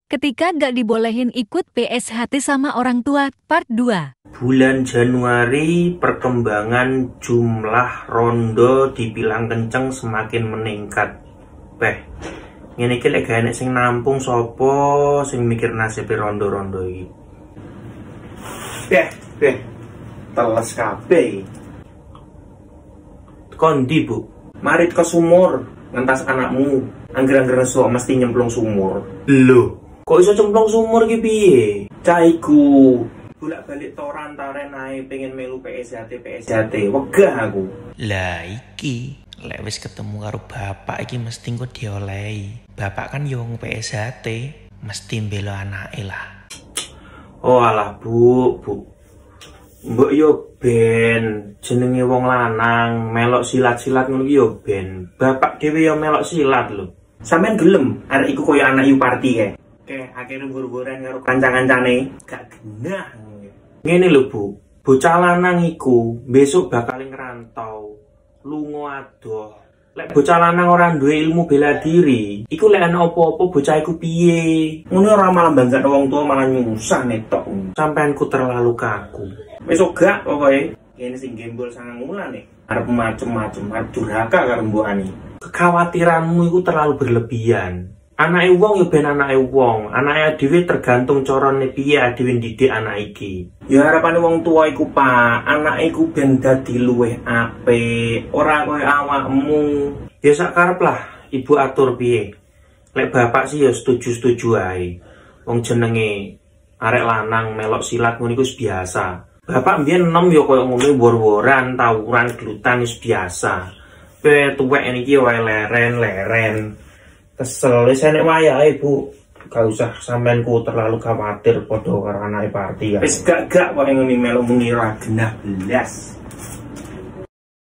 Ketika gak dibolehin ikut PSHT sama orang tua, part 2. Bulan Januari, perkembangan jumlah rondo di Pilangkenceng semakin meningkat. Beh, ngene iki lek gak enek sing nampung sapa sing mikir nasibe rondo-rondo iki. Beh, beh, teles kabeh. Kondi, Bu? Mari ke sumur, ngentas anakmu. Angger-angger nesu mesti nyemplung sumur. Lho, kok iso cemplung sumur ki piye? Cah iku bolak-balik toran taren ae pengen melu PSHT PSHT. Wegah aku. Lah iki lek wis ketemu karo bapak iki mesti engko diolehi. Bapak kan yo wong PSHT, mesti mbela anake lah. Oh alah, Bu, Bu. Mbok yo ben jenenge wong lanang melok silat-silat ngono ki yo ben. Bapak dhewe yo melok silat lho. Sampeyan gelem arek iku koyo anak Yuparti kae. Kae akhire wur-wuran karo kanca-kancane, gak genah. Ngene lho, Bu. Bocah lanang iku besok bakal ngrantau, lunga adoh. Lek bocah lanang ora duwe ilmu bela diri, iku lek ana apa-apa bocah iku piye? Ngono ora malah banggakno wong tua, malah nyusah netok. Sampeanku terlalu kaku. Wis gak pokoke. Kene sing gembol sangang wulan nek arep macem-macem, arep durhaka karo mbokane. Kekhawatiranmu iku terlalu berlebihan. Anake wong ya ben anake wong, anake dhewe tergantung carane piye dhewe ndidik anak iki. Ya harapane wong tua iku, Pak, anake iku ben dadi luwih apik, ora koyo awakmu. Ya sak karep lah, ibu atur piye. Lek bapak sih ya setuju-setuju ae. Wong jenenge arek lanang melok silat ngono iku wis biasa. Bapak mbiyen enom ya koyo ngono, wor-woran, tawuran, gelutan wis biasa. Pe tuwek niki wae leren-leren. Kesel wis enek wayahe, Bu. Gak usah sampeanku terlalu khawatir padha karo anake Parti ya. Wis gak-gak pokoke ngene melu muni ra genah blas.